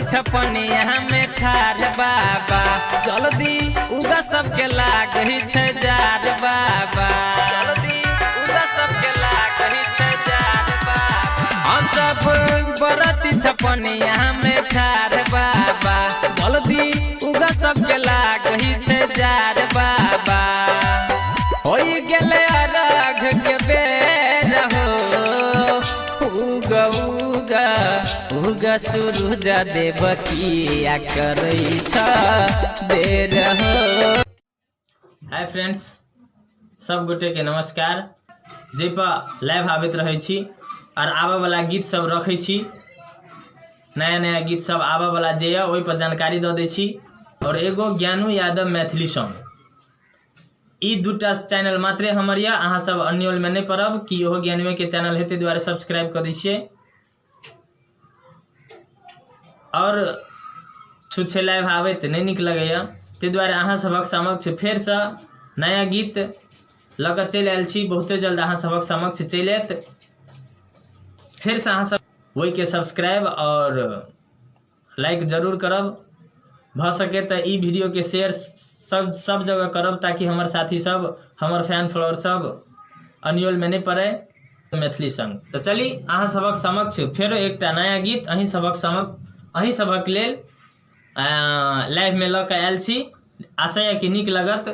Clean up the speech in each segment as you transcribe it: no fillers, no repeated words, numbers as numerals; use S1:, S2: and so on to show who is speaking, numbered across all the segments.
S1: छपनिया में ठार बाबा, जल्दी उगा सबके लागै छै जार बाबा, जल्दी उगा सबके लागै छै जार बाबा। हाँ सब बरती छपनिया में ठार बाबा, जल्दी उगा सबके लागै छै जार बाबा। होई गेलै अरघ के बेर हो, उगा उगा उगा सूरज देव किया करै छ देर हो।
S2: हाय फ्रेंड्स, सब गोटे के नमस्कार। जे पर लाइव आबैत रहै छी और आबऽ वाला गीत सब रखै छी, नया नया गीत सब आबऽ वाला जे यऽ ओहि पर जानकारी दऽ दै छी। और एगो ज्ञानू यादव मैथिली सॉन्ग, ई दूटा चैनल मात्रे हमर यऽ। अहाँ सब अन्योल में नहीं पड़ब कि ओहो ज्ञानुए के चैनल हेतै दुआरे सब्सक्राइब कऽ दै छियै। और छुच्छे लाइव आबैत नहि नीक लगैए, ताहि दुआरे अहाँ सभक समक्ष फेरसँ नया गीत लऽ कऽ चलि आयल छी। बहुते जल्द अहाँ सभक समक्ष चलि आयत फेरसँ। अहाँ सब ओहिके सब्सक्राइब और लाइक जरूर करब। भऽ सके तऽ ई वीडियोके शेयर सब सब जगह करब, ताकि हमर साथी सब, हमर फैन फॉलोअर सब अन्योलमे नहि पड़ै मैथिली संग। तऽ चली अहाँ सभक समक्ष फेरो एकटा नया गीत अहीं सभक समक्ष अहीं सभक लेल लाइवमे लऽ कऽ आयल छी। आशा यऽ कि नीक लगत,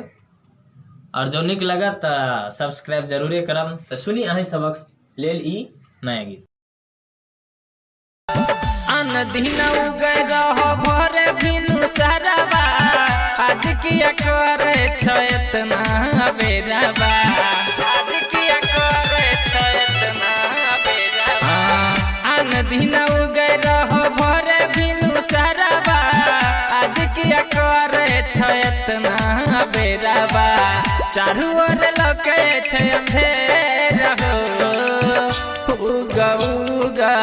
S2: आओर जँ नीक लगत तऽ सब्सक्राइब जरूरे करब। तऽ सुनी अहीं सभक लेल ई नया गीत।
S1: अन दिन उगै रह भोरे भिनु सरबा, आज किया करे छ एतना बेरबा, आज किया करे छ एतना बेरबा। अन दिन उगै रह भोरे भिनु सरबा, आज किया करे छ एतना बेरबा। चारू ओर लकै छै अंधेर हो, उगा उगा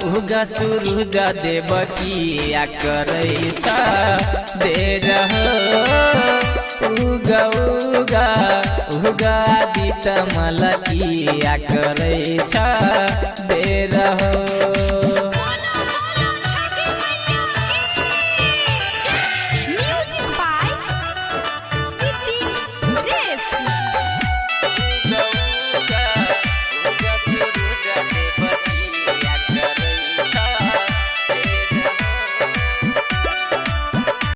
S1: उगा सूरज देव किया करै छ देर हो, उगा उगा उगा आदित्य मल किया करै छ देर हो।